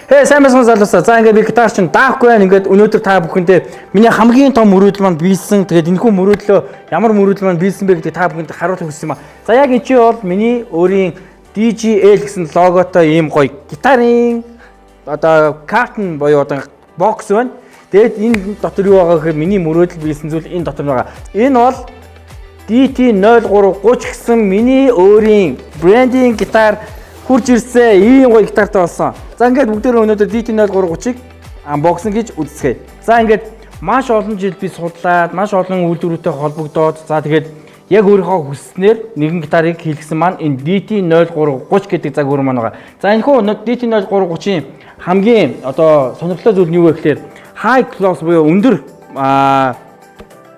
Хээ, сайн байсан залуусаа. За, ингээд би гитар чинь даахгүй байна. Ингээд өнөөдөр та бүхэндээ миний хамгийн том мөрөөдөл маань биелсэн. Тэгээд энэхүү мөрөөдлөө ямар мөрөөдөл маань биелсэн бэ гэдгийг та бүхэнд харуулах хүссэн юм а. За, яг энэ чинь бол миний өөрийн DGL гэсэн логотой ийм гоё гитарын одоо carton буюу одоо box байна. Тэгээд энэ дотор юу байгаа гэхээр миний мөрөөдөл биелсэн зүйл энэ дотор байгаа. Энэ бол DT0330 гэсэн миний өөрийн брендинг гитар хурж ирсэн. Ийм гоё гитартай болсон. За, ингээд бүгдээрээ өнөөдөр DT0330-ыг unboxing хийж үзцгээе. За, ингээд маш олон жил би судлаад, маш олон үйлдвэрүүдтэй холбогдоод, за, тэгээд яг өөрийнхөө хүсснээр нэгэн гитарыг хийлгэсэн маань энэ DT0330 гэдэг загвар маань байгаа. За, энэ хүү DT0330-ийн хамгийн одоо сонирхолтой зүйл нь юу вэ гэхээр high gloss буюу өндөр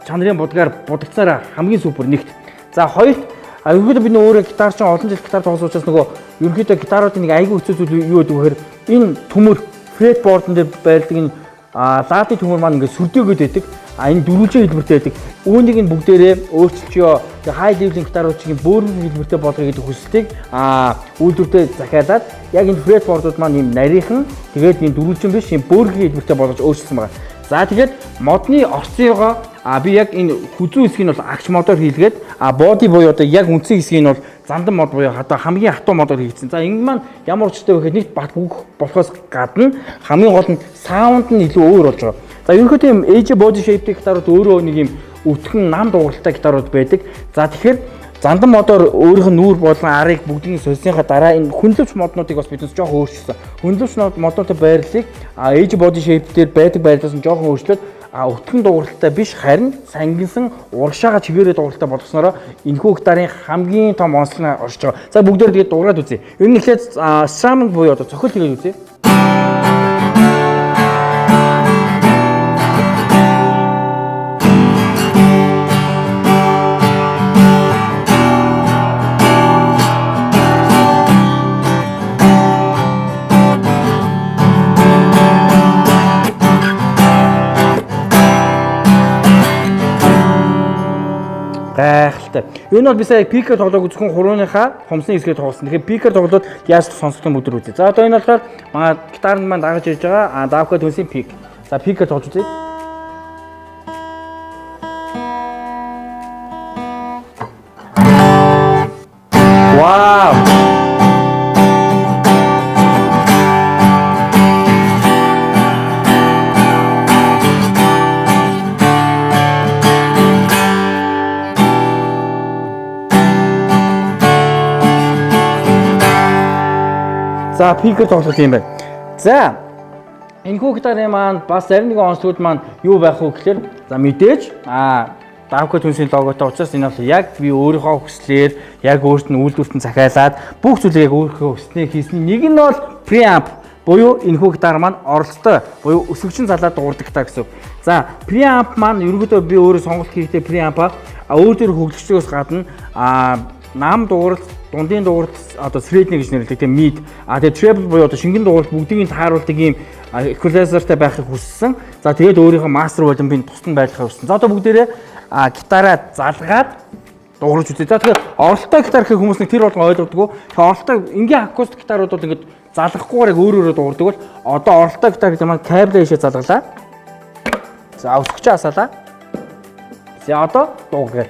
чанарын будгаар будагцаараа хамгийн супер нэгт. За, хоёрт, ерөнхийдөө бид өөрөө гитар чинь олон жил гитар тоглосон учраас нөгөө ерөнхийдөө гитаруудын нэг айгүй хэцүү зүйл юу гэдэг вэ гэхээр энэ төмөр fretboard-н дээр байрладаг энэ лаадын төмөр маань ингээд сүрдөөгөөд байдаг. А энэ дөрвөлжин хэлбэртэй байдаг. Үүнийг нь бүгдээрээ өөрчилчөө, high level-ийн гитарууд чигийн бөөрийн хэлбэртэй болгоё гэдэг хүсэлтийг үйлдвэртээ захиалаад яг энэ fretboard-ууд маань ийм нарийнхан, тэгээд ийм дөрвөлжин биш, ийм бөөрийн хэлбэртэй болгож өөрчилсөн байгаа. За, тэгээд модны орцыгоо би яг энэ хүзүү хэсгийг нь бол агч модоор хийлгээд, body буюу одоо яг үндсэн хэсгийг нь бол зандан мод буюу одоо хамгийн хатуу модоор хийгдсэн. За, энэ маань ямар учиртай вэ гэхээр нэгт бат бөх болохоос гадна хамгийн гол нь sound нь илүү өөр болж байгаа. За, ерөнхийдөө юм AJ body shape-тэй гитарууд өөрөө нэг юм өтгөн нам дуугаралтай гитарууд байдаг. За, тэгэхээр зандан модоор өөрийнх нь нүүр болон арыг бүгдийг сольсныхаа дараа энэ хөндлөвч моднуудыг бас биднес жоохон өөрчилсөн. Хөндлөвч моднуудын байрлалыг AJ body shape дээр байдаг байрлалаас нь жоохон өөрчлөөд, өтгөн дуугаралтай биш, харин сангинсан урагшаага чигээрээ дуугаралтай болгоснороо энэхүү гитарын хамгийн том онцлог нь орж байгаа. За, бүгдээр тэгээд дуугараад үзье. Ер нь эхлээд strumming буюу одоо цохил хийгээд үзье. Гайхалтай. Энэ бол би сая pick-ээр тоглоог, зөвхөн хурууныхаа хумсны хэсгээр тоглосон. Тэгэхээр pick-ээр тоглоод яаж сонсох юм өдөр үзье. За, одоо энэ болохоор манай гитарнд маань дагаж ирж байгаа Davka Tunes-ийн pick. За, pick-ээр тоглож үзье. Вау! За, pick-ээр тоглох юм байна. За, энэхүү гитарын маань бас зарим нэгэн онцлогуд маань юу байх вэ гэхээр, за, мэдээж Davka Tunes-ийн логотой учраас энэ бол яг би өөрийнхөө хүслээр яг өөрт нь үйлдвэрт нь захиалаад бүх зүйлийг яг өөрийнхөө хүснээр хийсэн. Нэг нь бол preamp буюу энэхүү гитар маань оролцтой буюу өсгөжин залаад дуурдаг гитар гэсэн. За, preamp маань ерөнхийдөө би өөрөө сонголт хийхдээ preamp-а өөр дөр хөглөгчдөөс гадна нам дууралт, дундын дууралт, одоо средний гэж нэрлэдэг тийм mid, тэгээд treble буюу одоо шингэн дууралт бүгдийг нь тааруулдаг ийм equalizer-тай байхыг хүссэн. За, тэгээд өөрийнхөө master volume-ын тусад байхыг хүссэн. За, одоо бүгдээрээ гитараа залгаад дууралж үзье. За, тэгэхээр оролттой гитар гэх хүмүүс нэг тэр болгон ойлгодгоо. Тэгэхээр оролттой энгийн акустик гитарууд бол ингээд залгахгүйгээр яг өөр өөрөөр дуурдаг бол одоо оролттой гитар гэдэг маань кабелээ ийшээ залгалаа. За, өсгөчөө асаалаа. За, одоо дуугаргая.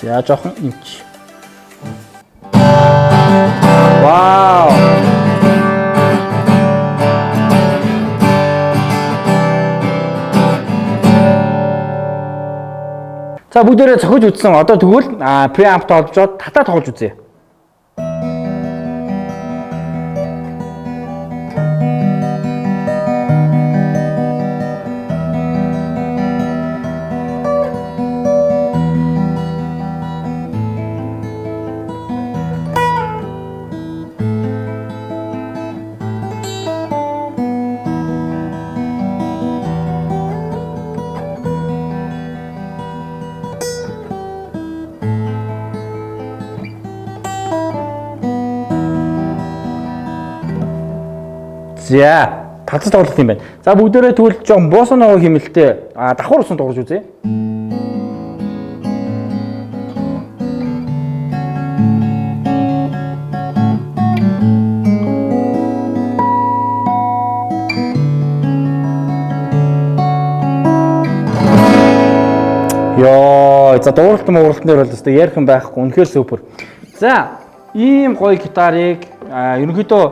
За, жоохон имч. Вау! За, бүгдээрээ цохиж үзсэн. Одоо тэгвэл preamp толбожоод татаа тоглож үзье. За, татаж тоглох юм байна. За, бүгдээрээ тэгвэл жоохон bossa nova хэмнэлтэй давхар усан дуурж үзье. Йоо, за дууралт мууралтан дээр бол өстой ярих юм байхгүй. Үнэхээр супер. За, ийм гоё гитарыг ерөнхийдөө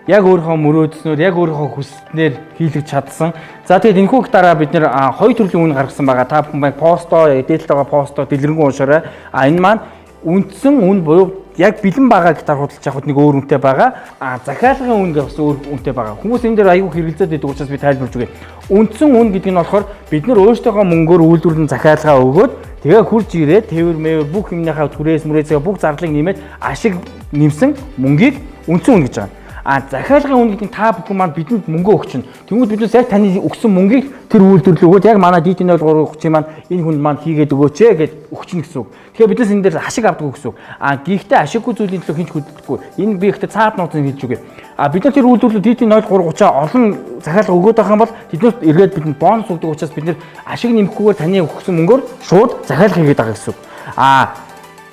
яг өөрийнхөө мөрөөдснөөр, яг өөрийнхөө хүсснээр хийлгэж чадсан. За, тэгээд энэхүү гитараа бид нэр хоёр төрлийн үн гаргасан байгаа. Та бүхэн баг постоо, дээдэлтэйгээ постоо дэлгэрэнгүй уншаарай. А энэ маань үндсэн үн буюу яг бэлэн байгаа гитар худалдаж авахд нэг өөр үнэтэй байгаа. А захиалгын үн гэх бас өөр үнэтэй байгаа. Хүмүүс энэ дээр аягүй хэрэгэлзээд байдаг учраас би тайлбарлаж өгье. Үндсэн үн гэдэг нь болохоор бид нар өөрсдийнхөө мөнгөөр үйлдвэрлэн захиалгаа өгөөд, тэгээ хурж ирээд тээвэр мэвэр бүх юмныхаа түрээс мүрээсээ бүх зардлыг нэмээд ашиг нэмсэн мөнгийг үндсэн үн гэж байгаа. А захиалгын үн гэдэг нь та бүхэн маань бидэнд мөнгө өгч чинь. Тэнгүүд биднээс яг таны өгсөн мөнгийг тэр үйлдвэрлэл өгөөд, яг манай DT 0330 маань энэ хүнд маань хийгээд өгөөч ээ гэд өгчнө гэсэн үг. Тэгэхээр биднээс энэ дээр ашиг авдаг гэсэн үг. А гэхдээ ашиггүй зүйлийн төлөө хэн ч хөдөлдөггүй. Энэ би ихтэй цаад нууцыг хэлж өгье. А бид нар тэр үйлдвэрлэл DT 0330 олон захиалга өгөөд байх юм бол тэднээс эргээд бидэнд бонус өгдөг учраас бид нэр ашиг нэмэхгүйгээр таны өгсөн мөнгөөр шууд захиалга хийгээд байгаа гэсэн үг. А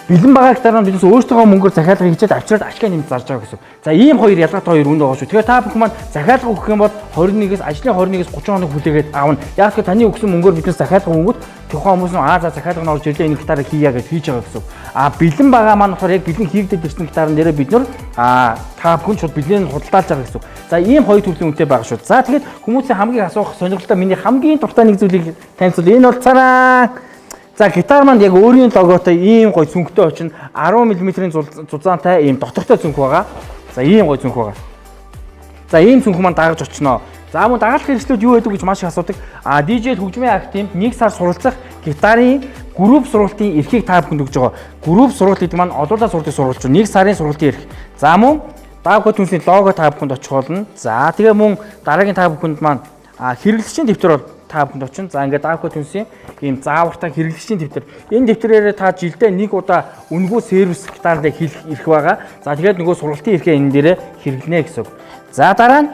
бэлэн байгаа гитараа биднээс өөрсдийнхөө мөнгөөр захиалга хийчихэд авчираад ашгаа нэмж зарж байгаа гэсэн. За, ийм хоёр ялгаатай хоёр үнд байгаа шүү. Тэгэхээр та бүхэн маань захиалга өгөх юм бол 21-ээс ажлын 21-ээс 30 хоног хүлээгээд авна. Яг л таны өгсөн мөнгөөр биднээс захиалга өгөнгөт тухайн хүмүүс нь аа за захиалга нь орж ирлээ, энэ гитарыг хийя гэж хийж байгаа гэсэн. А бэлэн байгаа маань болохоор яг бэлэн хийгдээд ирсэн гитарн дээрээ бид нар та бүхэн шууд бэлэн худалдаалж байгаа гэсэн. За, ийм хоёр төрлийн үнэтэй байгаа шүү. За, тэгэхээр хүмүүсийн хамгийн асуух сонирхолтой миний хамгийн дуртай нэг зүйлийг танилцуул. Энэ бол цараа. За, гитар маань яг өөрийн логотой ийм гоё цүнхтэй очино. 10 мм-ийн зузаантай ийм дотортой цүнх байгаа. За, ийм гоё цүнх байгаа. За, ийм цүнх маань дагаж очино. За, мөн дагалах хэрэгслүүд юу байдаг гэж маш их асуудаг. А DJ хөгжмийн академид 1 сар суралцах гитарын групп сургалтын эрхийг та бүхэнд өгж байгаа. Групп сургалт гэдэг маань олуулаа сургалтыг сургалж байна. 1 сарын сургалтын эрх. За, мөн Давка Tunes-ийн лого та бүхэнд очих болно. За, тэгээ мөн дараагийн та бүхэнд маань хэрэглэгчийн дэвтэр бол та бүхэнд очино. За, ингээд Давка Tunes-ийн ийм заавартай хэрэглэгчийн дэвтэр. Энэ дэвтрээрээ та жилдээ нэг удаа үнэгүй сервис гитарыг хийх эрх байгаа. За, тэгээд нөгөө сургалтын эрхээ энэ дээрээ хэрэглэнэ гэсэн үг. За, дараа нь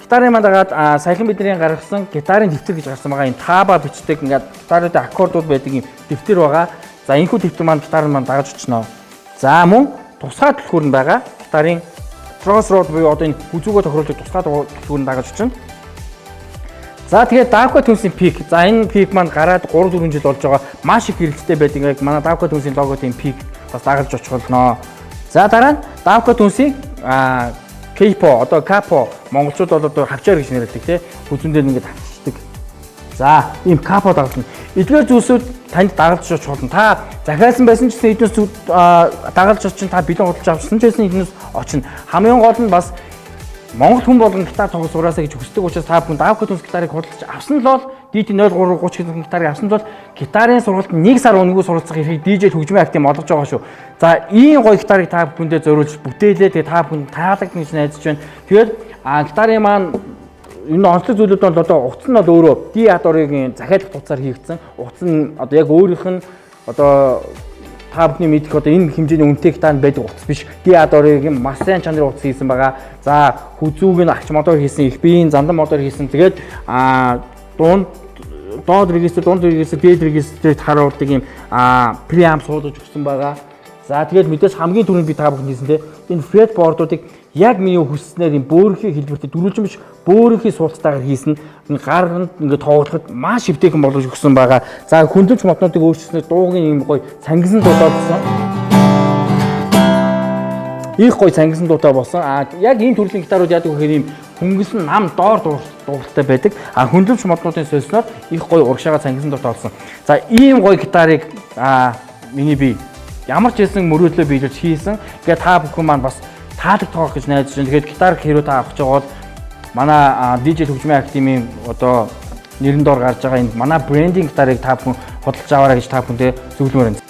гитарын маань дагаад саяхан бидний гаргасан гитарын дэвтэр гэж гарсан байгаа. Энэ таба бичдэг, ингээд гитарын аккордууд байдаг ийм дэвтэр байгаа. За, энэхүү дэвтэр маань гитар маань дагаж очино. За, мөн тусгай түлхүүр нь байгаа. Гитарын truss rod буюу одоо энэ хүзүүгөө тохируулдаг тусгай түлхүүр нь дагаж очино. За, тэгээд Давка Tunes-ийн pick. За, энэ pick маань гараад 3 4 жил болж байгаа. Маш их хэрэгцээтэй байдаг. Яг манай Давка Tunes-ийн логотой энэ pick бас дагалж очих болно. За, дараа нь Давка Tunes-ийн capo, одоо capo, монголчууд бол одоо хавчаар гэж нэрлэдэг, тий. Хүзүүн дээр ингээд хавчдаг. За, ийм capo дагална. Эдгээр зүйлсүүд танд дагалж очих болно. Та захиалсан байсан ч гэсэн эднээс дагалж очин, та бэлэн худалдаж авсан ч байсан эднээс очино. Хамгийн гол нь бас Монгол хүн болгон гитар тоглох сураасаа гэж хүсдэг учраас та бүхэн Давка Tunes гитарыг худалдаж авсан л бол DT 0330 гэсэн гитарыг авсан бол гитарын сургалт 1 сар үнэгүй суралцах эрхийг DJ хөгжмийн академи олгож байгаа шүү. За, ийм гоё гитарыг та бүхэндээ зориулж бүтээлээ. Тэгээ та бүхэн таалагдана гэж найдаж байна. Тэгээд гитарын маань энэ онцлог зүйлүүд бол одоо утас нь бол өөрөө D Adore-гийн захиалах утсаар хийгдсэн. Утас нь одоо яг өөрийнх нь одоо та бүхний мэдэх одоо энэ хэмжээний үнэтэй гитарнд байдаг утас биш. D Adore-гийн маш сайн чанарын утас хийсэн байгаа. За, хүзүүг нь агч модоор хийсэн, их биеийн зандан модоор хийсэн. Тэгээд дунд доод регистр, дунд регистр, дээд регистрийг харуулдаг юм preamp суулгаж өгсөн байгаа. За, тэгээд мэдээж хамгийн түрүүнд би та бүхэнд хэлсэн те, энэ fretboard-уудыг яг миний хүсснээр юм бөөрийнхий хэлбэртэй, дөрвөлжин биш, бөөрийнхий суулцтайгаар хийсэн. Энэ гарганд ингээд тоглоход маш эвтэйхэн болгож өгсөн байгаа. За, хөндөмч моднуудыг өөрчилснээр дуугийн юм гоё цангисан дуудаа болсон. Их гоё цангисан дуутай болсон. А яг ийм төрлийн гитарууд яадаг вэ гэхээр ийм хөнгөсөн нам доор дууралтай байдаг. А хөндөмч моднуудын сольсноор их гоё урагшаага цангисан дуутай болсон. За, ийм гоё гитарыг миний би ямар ч хэлсэн мөрөөдлөө биелүүлж хийсэн. Тэгээ та бүхэн маань бас таалагдах гэж найдаж байна. Тэгэхээр гитар хэрвээ та авах гэж байгаа бол манай DJ хөгжмийн академийн одоо нэрэн доор гарч байгаа энэ манай брендинг гитарыг та бүхэн худалдаж аваарай гэж та бүхэндээ зөвлөмөр байна.